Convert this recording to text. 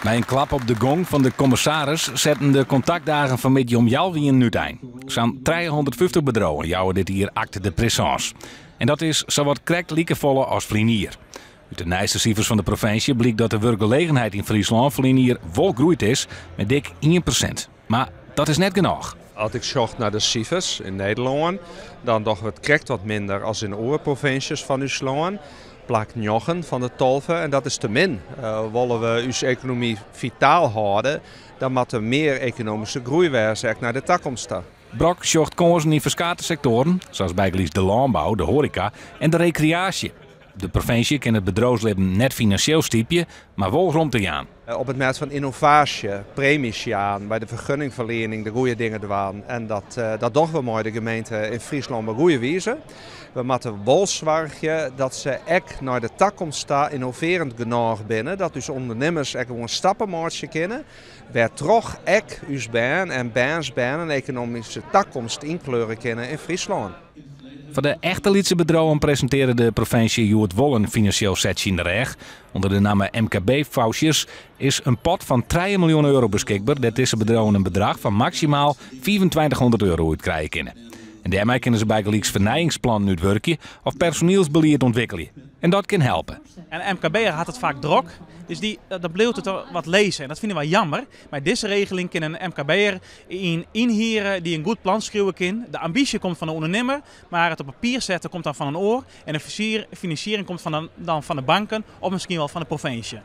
Mei in klap op de gong fan de kommissaris setten de kontaktdagen fanmiddei om healwei ienen útein. Sa'n 350 bedriuwen jouwe dit jier acte de présence. En dat is sawat krekt likefolle as ferline jier. Ut de nijste sifers fan de provinsje blykt dat de wurkgelegenheid yn Fryslân ferline jier wol groeid is mei dik 1%. Mar dat is net genôch. As ik sjoch nei de sifers yn Nederlân, dan dogge we it krekt wat minder as yn oare provinsjes fan ús lân. Plak njoggen fan de 12 en dat is te min. Wolle we ús ekonomy fitaal hâlde, dan moat der mear ekonomyske groei wêze, ek nei de takomst ta. Brok sjocht kânsen yn ferskate sektoaren, sa as bygelyks de lânbou, de hoareka en de rekreaasje. De provinsje kin it bedriuwslibben net finansjeel stypje, mar wol romte jaan. Op it mêd fan ynnovaasje, preemjes jaan, by de fergunningferliening de goede dingen dwaan. En dat, dat dogge we mei de gemeente yn Fryslân op goede wize. We moatte wol soargje dat se ek nei de takomst ta ynnovearjend genôch binne, dat ús ûndernimmers ek gewoan stappen meitsje kinne, wêrtroch ek ús bern en bernsbern in ekonomyske takomst ynkleure kinne yn Fryslân. Foar de echte lytse bedriuwen presintearre de provinsje hjoed wol in finansjeel setsje yn de rêch. Under de namme MKB-vouchers is in pot fan trije miljoen euro beskikber dêr't dizze bedriuwen in bedrach fan maksimaal 2500 euro út krije kinne. En dêrmei kinne se bygelyks fernijingsplannen útwurkje of personielsbelied ûntwikkelje. En dat kin helpe. En MKB'er hat it faak drok, dus dy, dan bliuwt it wat lizzen. En dat fine wy jammer. Mei dizze regeling kin in MKB'er ien ynhiere dy't in goed plan skriuwe kin. De ambysje komt fan de ûndernimmer, mar it op papier setten komt dan fan in oar. En de finansiering komt dan fan de banken of miskien wol fan de provinsje.